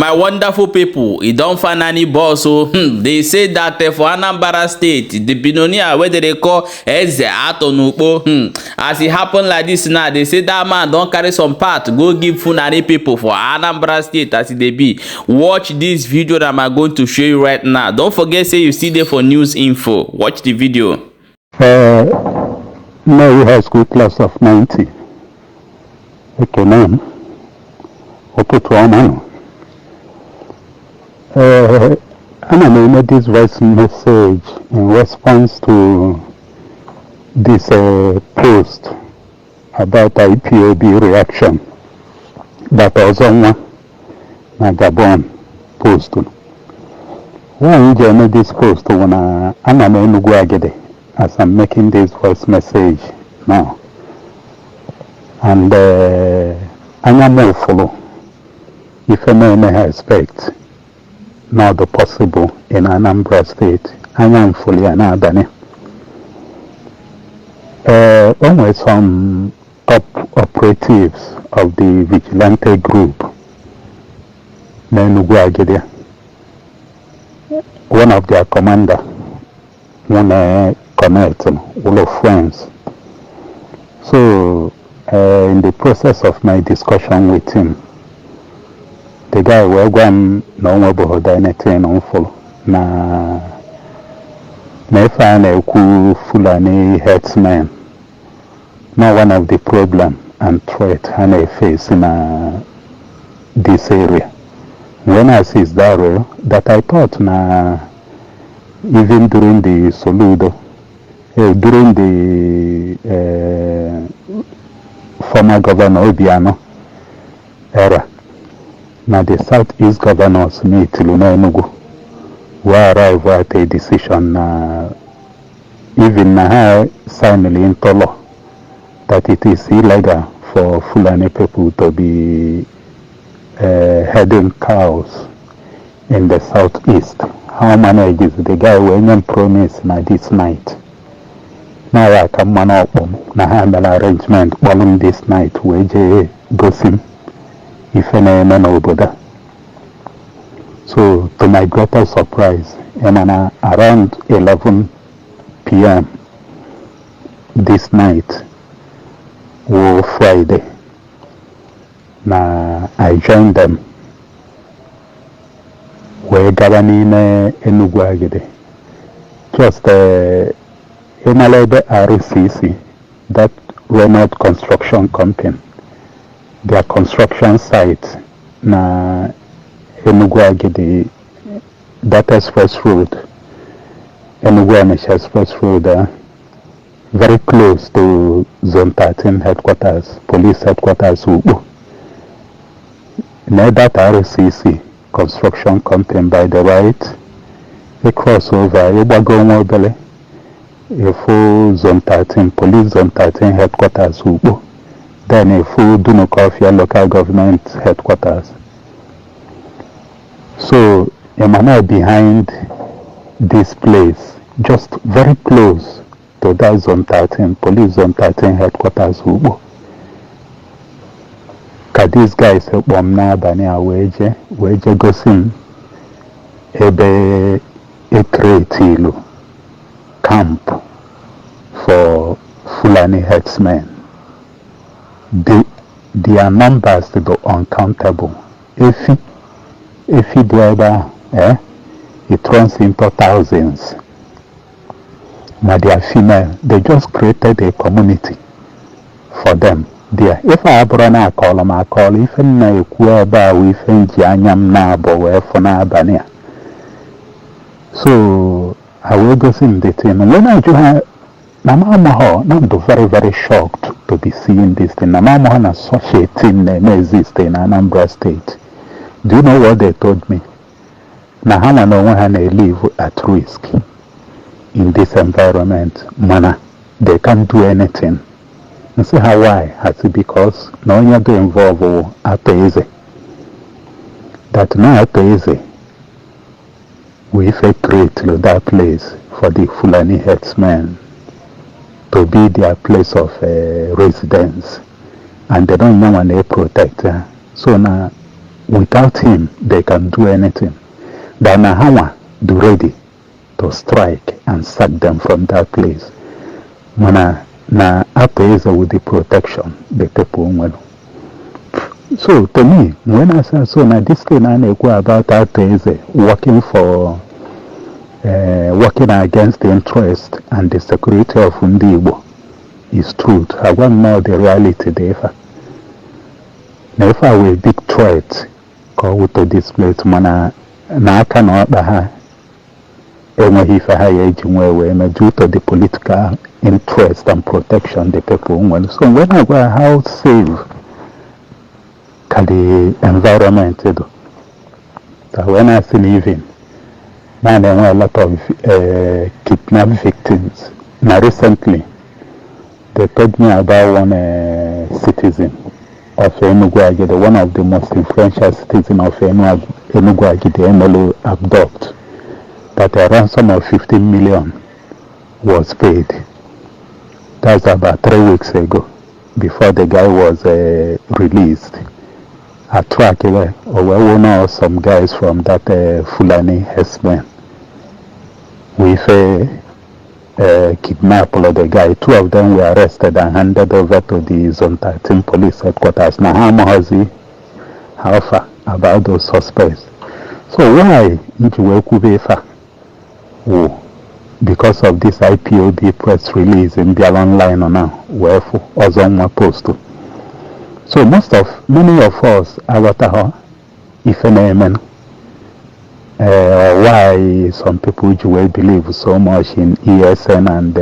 My wonderful people, e don finally burst o. They say that for Anambra State, the billionaire wey dem dey call Eze Atonukpo, as e happen like this now, they say that man don carry some part go give Fulani people for Anambra State as e dey be. Watch this video that I'm going to show you right now. Don't forget say you still dey for news info. Watch the video. Nnewi High School class of 90, ekene m. Ụtụtụ ọma nụ. Ee, ana m eme this voice message in response to this post about IPOB reaction that Ọzọnwa na Gabon post. Why ji eme this post bụ na ana m Enugu Agidi as I'm making this voice message now. And anya m ụfụrụ ife m eme expect not possible in Anambra State. Anya m fụrụ ya n'abalị. Ee, o nwere some top operatives of the vigilante group n'Enugu Agidi. One of their commander wanna connect all of friends. So in the process of my discussion with him, the guy wee gwa m na o nwebụghị anything m fụrụ na ife a na-ekwu Fulani herdsmen, no one of the problem and threat ha na-efesi na this area. When I say, "Is that real?" That I thought na even during the Soludo, during the former governor Obiano era, na the Southeast governors meetulu n'Enugu wee arrive at a decision na even na ha signed into law that it is illegal for Fulani people to be herding cows in the Southeast. How manages the guy wee nye m promise na this night na ya ka mma na ọkpọ m na ha mere arrangement kpọrọ m this night wee jee gosi m ife na-eme n'obodo a. So to my greatest surprise, ịma na around 11 p.m. this night wụ Friday na I joined them wee gaba n'ime Enugu Agidi, just ịmala ebe RCC, that Renault Construction Company, their construction site na Enugu Agidi, that express road, Enugu Onitsha Express Road, very close to Zone 13 headquarters, police headquarters Ukpo. Na that RCC Construction Company by the right, a crossover, ịgbago nwa obere, efu Zone 13, police Zone 13 headquarters Ukpo, then efu Dunukofia Local Government headquarters. So, Emmanuel, behind this place, just very close to that Zone 13, police Zone 13 headquarters Ukpo, ka these guys kpọ m n'abalị a wee jee gosi m ebe e create camp for Fulani herdsmen. Their numbers dị uncountable. Efi efi dị ebe ahụ, it runs into thousands. Na they are female. They just created a community for them there. Ife a bụrụ na akọọlụ m akọọlụ, ife m na-ekwu ebe a wụ ife m ji anya m na-abụ wee fụ n'abalị a. So ha wee gosi m the thing. Mgbe na-ajụ ha na m amaghọ na m dị very very shocked to be seeing this thing, na m amaghọ na such a thing na-eme exist in Anambra State. Do you know what they told me? Na ha nwa na onwe ha na-live at risk in this environment, mana they can't do anything. Nsị ha, "Why?" Ha sị because na onye dị involve wụ Atọ Eze, that na Atọ Eze wee ife create that place for the Fulani herdsmen to be their place of residence, and they don't know when they protect ha. So na Without him they can do anything, that na ha nwa do ready to strike and sack them from that place, mana na Arthur Eze with the protection the people nwere. So to me, when I say so, na this thing a na-ekwu about Arthur Eze working against the interest and the security of ndị Igbo is truth. Agwa m now the reality dị ife a. Na ife a wee big threat ka ọ wụ to this place, mana na aka na ọkpa ha enweghị ife ha ya eji nwee wee mee due to the political interest and protection the people nwere. So when I gwa how safe ka the environment dị, so when I see even na na-enwe a lot of kidnap victims. Na recently they told me about one citizen of Enugu Agidi, one of the most influential citizens of Enugu Agidi, emelu abduct, that a ransom of 15 million was paid. That's about 3 weeks ago, before the guy was released. A track or we know some guys from that Fulani herdsmen with a kidnap the guy. Two of them were arrested and handed over to the Zone 13 police headquarters. Now, how much, how far about those suspects? So why nji wee kwube ife a wụ because of this IPOB press release in bịara online now wee fụ ọzọ nwa post. So most of many of us aghọtaghọ ife na-eme, why some people ji wee believe so much in ESN and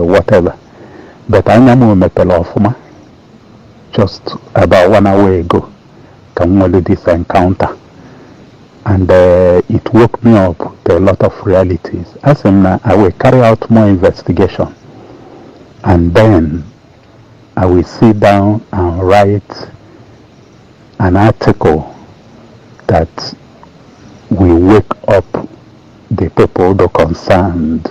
whatever, but anya m mepere ọfụma just about one hour ago ka m nwere this encounter, and it woke me up to a lot of realities. As in, I will carry out more investigation and then I will sit down and write an article that will wake up the people the concerned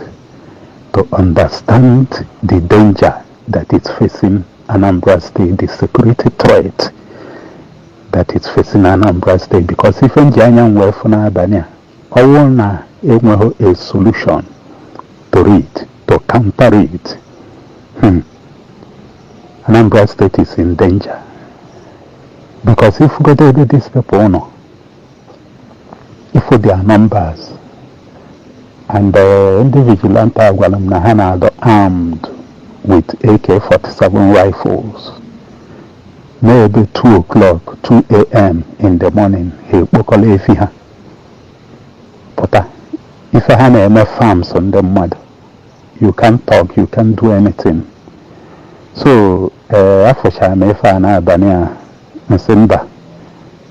to understand the danger that is facing Anambra State, the security threat that is facing Anambra State. Because ife nji anya m wee fụ n'abalị a, ọ bụrụ na enweghị a solution to it, to counter it, Anambra State is in danger. Because if you go to these people nọ, if their numbers and ndị vigilante agwara m na ha na-adọ armed with AK-47 rifles, n'ebe 2 o'clock, 2 a.m. in the morning, ha ekpokọla efi ha pụta. Ife ha na-eme farms ndị mmadụ, you can't talk, you can't do anything. So ee, afụchara m ife a n'abalị a, nsị mba,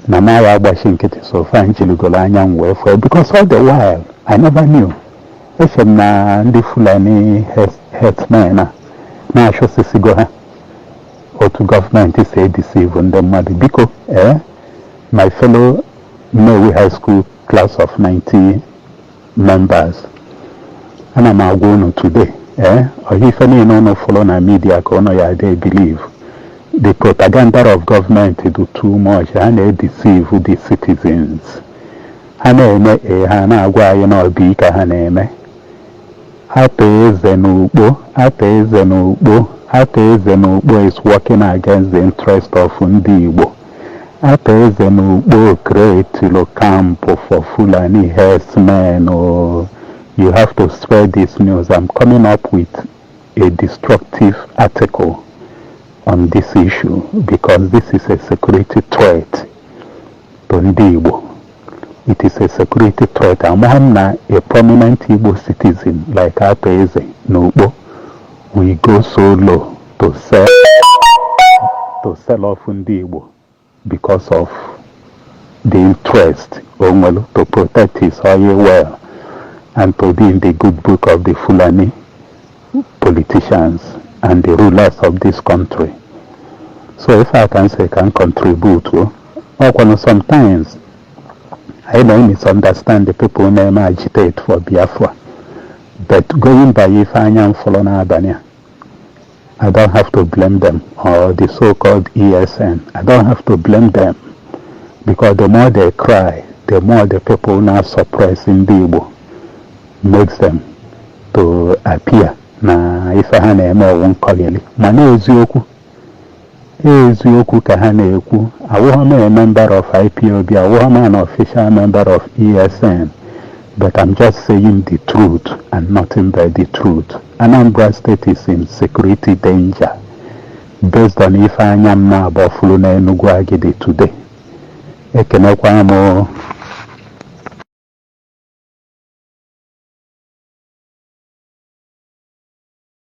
na m agha agbachi nkịtị. So fa njiligolo anya m wee fụọ, because all the while I never knew. Eche m na ndị Fulani herdsmen a na-achụsisigo ha, otu gọọmenti si edeceive ndị mmadụ. Biko, ee, my fellow Nnewi High School class of 90 members, ana m agwa unu today, ee, ọha ife niile unu fụrụ na media ka unu ya dey believe. The propaganda of government do too much. Ha na-edeceive the citizens. Ha na-eme ee, ha na-agwa anyị na ọbụ ike ha na-eme. Arthur Eze n'Ukpo, Arthur Eze n'Ukpo, Arthur Eze n'Ukpo is working against the interest of ndị Igbo. Arthur Eze n'Ukpo create camp for Fulani herdsmen. Oh, you have to spread this news. I'm coming up with a destructive article on this issue because this is a security threat to ndị Igbo. It is a security threat. Amaghị m na a prominent Igbo citizen like Arthur Eze n'Ukpo will go so low to sell off ndị Igbo because of the interest o nwere to protect his oil well and to be in the good book of the Fulani politicians and the rulers of this country. So if I can say can contribute, oh, sometimes I don't misunderstand the people na-eme agitate for Biafra. But going by ife anya m fụrụ n'abalị a, I don't have to blame them or the so-called ESN. I don't have to blame them. Because the more they cry, the more the people now suppress ndị Igbo makes them to appear na ife ha na-eme ọwụ nkọlili. Mana eziokwu eziokwu ka ha na-ekwu. Awụghọ m a member of IPOB, awụghọ m an official member of ESN, but I'm just saying the truth and nothing but the truth. Anambra State is in security danger based on ife anya m na-abọ furu n'Enugu Agidi today. Ekenekwa m.